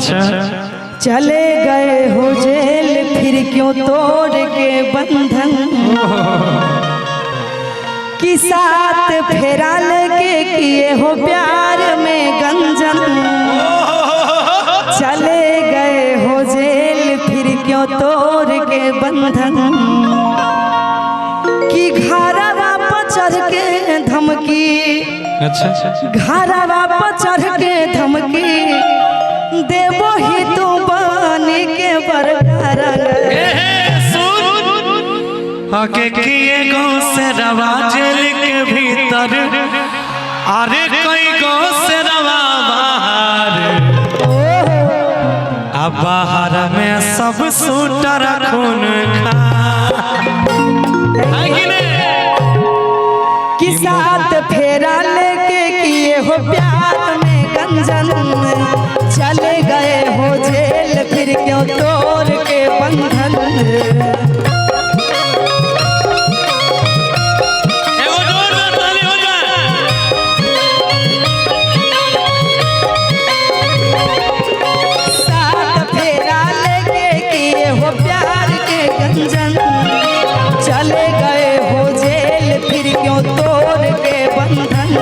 अच्छा। चले गए हो जेल फिर क्यों तोड़ के बंधन, कि साथ फेरा लेके किए हो प्यार में गंजन। चले गए हो जेल फिर क्यों तोड़ के बंधन, कि घरवा पर चढ़ के धमकी, अच्छा। घरवा पर चढ़ के धमकी देबो ही तू बनी के बरकरार। आगे किए गो से रवा जेल के भीतर, अरे कई गो से रवा बाहर, अब बाहर में सब सूटर खून खा है कि नहीं? कि साथ फेरा लेके किए हो प्यार में गंजन, चले गए हो जेल फिर क्यों तोड़ के बंधन। एगो जोरदार ताली हो जाए। साथ फेरा लेके किए हो प्यार के गंजन, चले गए हो जेल फिर क्यों तोड़ के बंधन।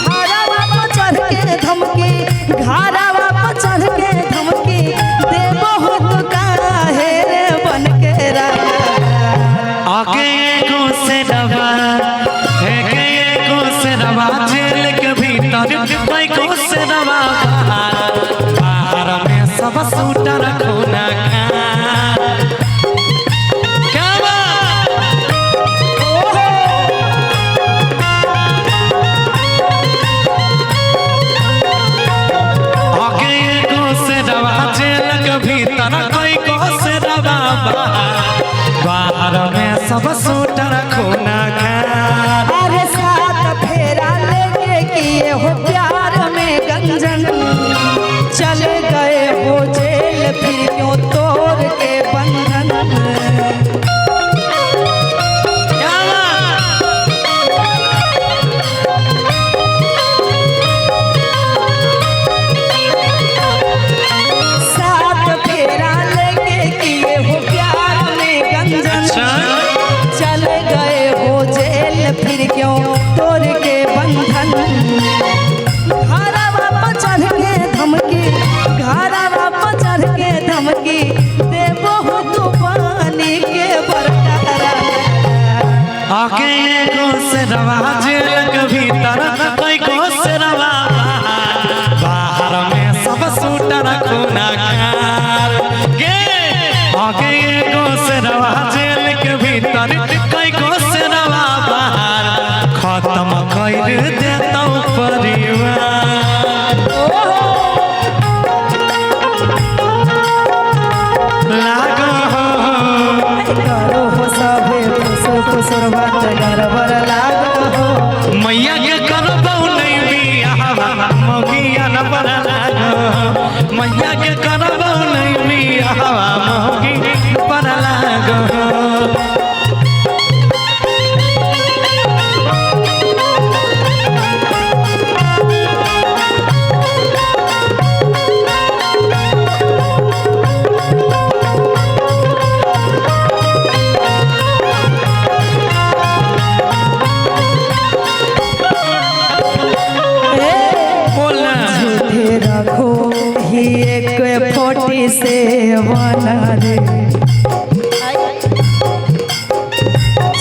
घरवा पर चढ़ के धमकी, घरवा पर चढ़ के धमकी देबो तो काहे रे बन के राजा। आगे एगो से रवा, आगे एगो से रवा जेल के भीतर, कई गो से रवा बाहर, बाहर में सब सूटर खून खा। क्या बात? आगे एगो से रवा जेल के भीतर, कई गो से रवा बाहर, बाहर में सब सूटर खून खा। अरे साथ फेरा लेके किए हो प्यार में गंजन, चले गए हो जेल फिर क्यों तोड़ के बंधन। क्या बात? साथ फेरा लेके किए हो प्यार में गंजन, अच्छा। चले गए हो जेल फिर क्यों तोड़ के बंधन। घरवा पर चढ़ के धमकी, घरवा पर चढ़ के धमकी देबो तू पानी के बरकरार। आगे एगो से रवा जेल के भीतर, कई गो से रवा बाहर, बाहर में सब सूटर खून खार गे। आगे एगो से रवा जेल के भीतर, कई गो से रवा बाहर, खत्म कर देतौ परिवार। लागो हो। करो हो सभे फुसुर फुसुर बात गड़बड़ लागो हो। मैया के करबौ नहीं बियाहवा मौगिया न बड़ लागो, मैया के करबौ नहीं बियाहवा मौगी बड़ लागो। बोल ना। झूठे रखो ही एक 47 रे,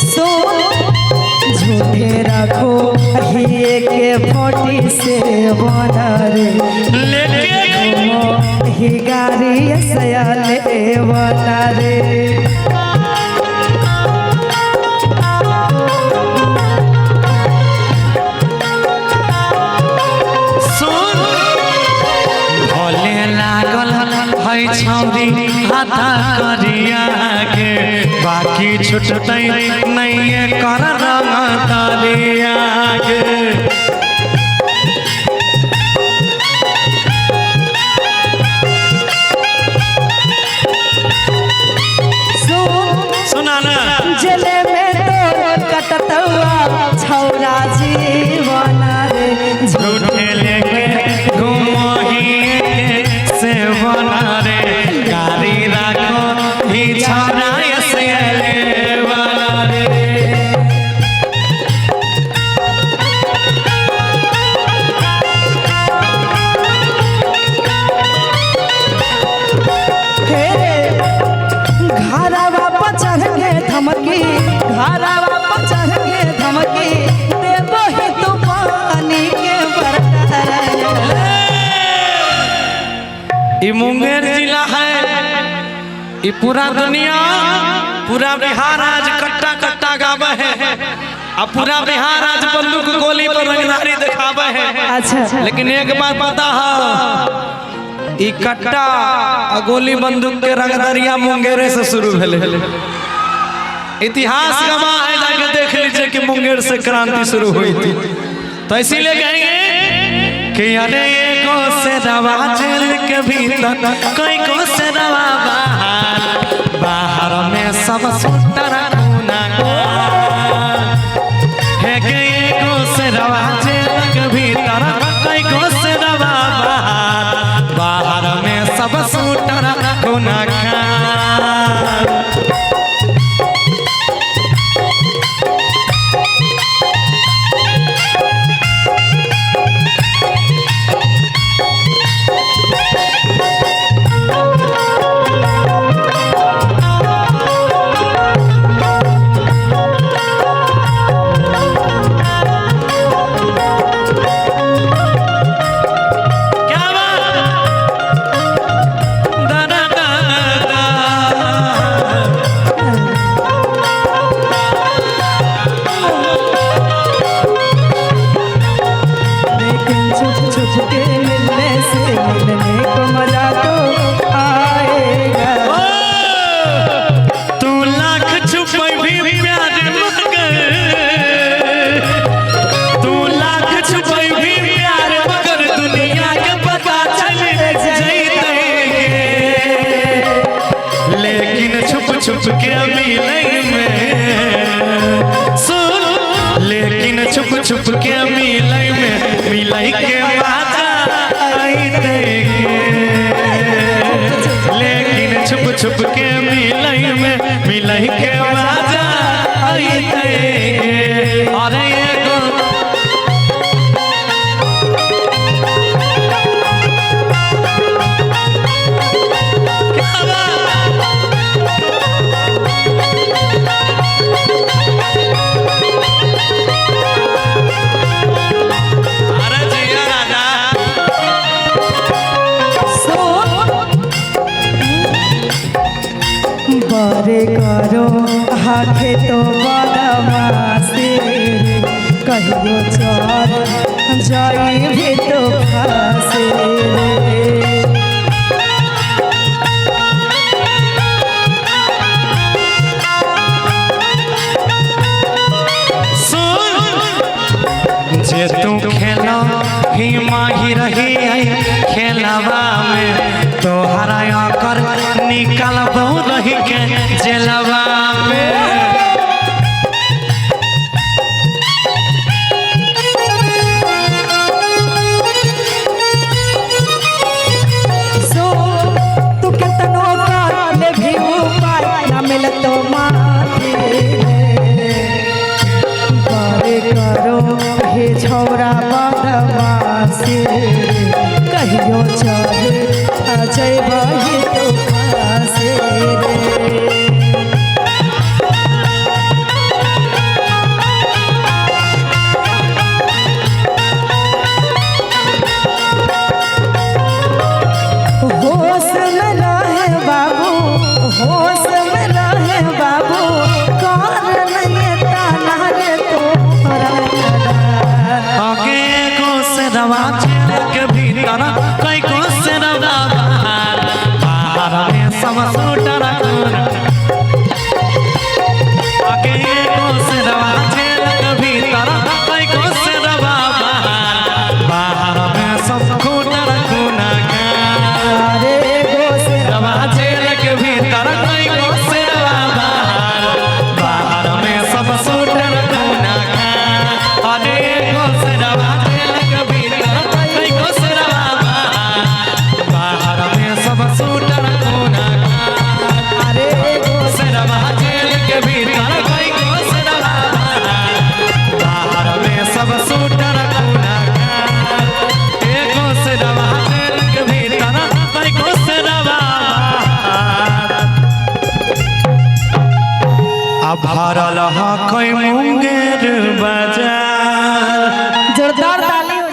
सुन झूठे रखो ही एक 47 रे, लेके ही गाड़ी सयाले वाला रे। सुन, भोले लागल है छौरी हाथा करिया के, बाकी छुटतै नहीं कर रंग तरिया के। सुन सुना ना। जेले में तो कटतौआ छौरा जीवन रे। झूठे लेके घूमो ही के धमकी देबो ही तू पानी के बर्तन। ई मुंगेर जिला है, ई पूरा दुनिया, पूरा बिहार आज कट्टा कट्टा गावे है। अब पूरा बिहार आज बंदूक गोली पर रंगदारी दिखावे है। अच्छा। लेकिन एक बात पता है, ई कट्टा आ गोली बंदूक के रंगदरिया मुंगेरे से शुरू भेले। इतिहास गवाह है, जाके देख लीजिए कि मुंगेर से क्रांति शुरू हुई थी। तो इसीलिए कहेंगे कि अरे एगो से रवा जेल के भीतर, कोई को से रवा बाहर, बाहर में सब सुतर गुनाहगार। है कि एगो से रवा जेल के भीतर, कोई को से रवा बाहर, बाहर में सब सुतर गुनाहगार। क्या बात? दा दा दा दा। लेकिन छुप छुप के मिलने से मिलने को मजा तो आएगा। तू लाख छुपाई भी प्यार मगर, तू लाख छुपाई भी प्यार मगर दुनिया के पता चल जइते। लेकिन छुप छुप के मिले में सुन, लेकिन छुप छुप के मिले में मिले के मजा आइते। लेकिन छुप छुप के मिलई में मिलई के मजा आइते। अरे एगो क्या बात? अरे जिया राजा। बरे करो हाथे तो बदमाशी कहियो चल जाई भी तो फांसी रे। सुन जे तू खेलो ही माही रही है खेलवा में, तोहरा कर निकल रही के जेलवा में। सो तू केतनो कर ले भी उपाय ना मिलतो माथे रे। बरे करो हे छौरा बदमाशी कहियो चले अजय बही तो फांसी रे। होश में रहे बाबू, होश में रहे बाबू, कर नहीं ताना रे तोरा। आगे को से रवा जेल के भीतर, कई को से रवा बाहर, बाहर में सब सूटर गुना। आगे को से रवा जेल के भीतर, कई को से रवा बाहर, बाहर में सब खूटर गुनाहगार। अरे होश रवा जेल के भीतर, कई को से रवा बाहर, बाहर में सब सूटर गुनाहगार। अरे को से रवा जेल के भीतर, कई को से रवा बाहर, बाहर में सब सूटर गुनाहगार। अरे होश से रवा जेल के भीतर, कई को से रवा बाहर, बाहर में सब सूटर गुनाहगार। एको से रवा जेल के भीतर, कई को से रवा बाहर। आ भरल ह कोई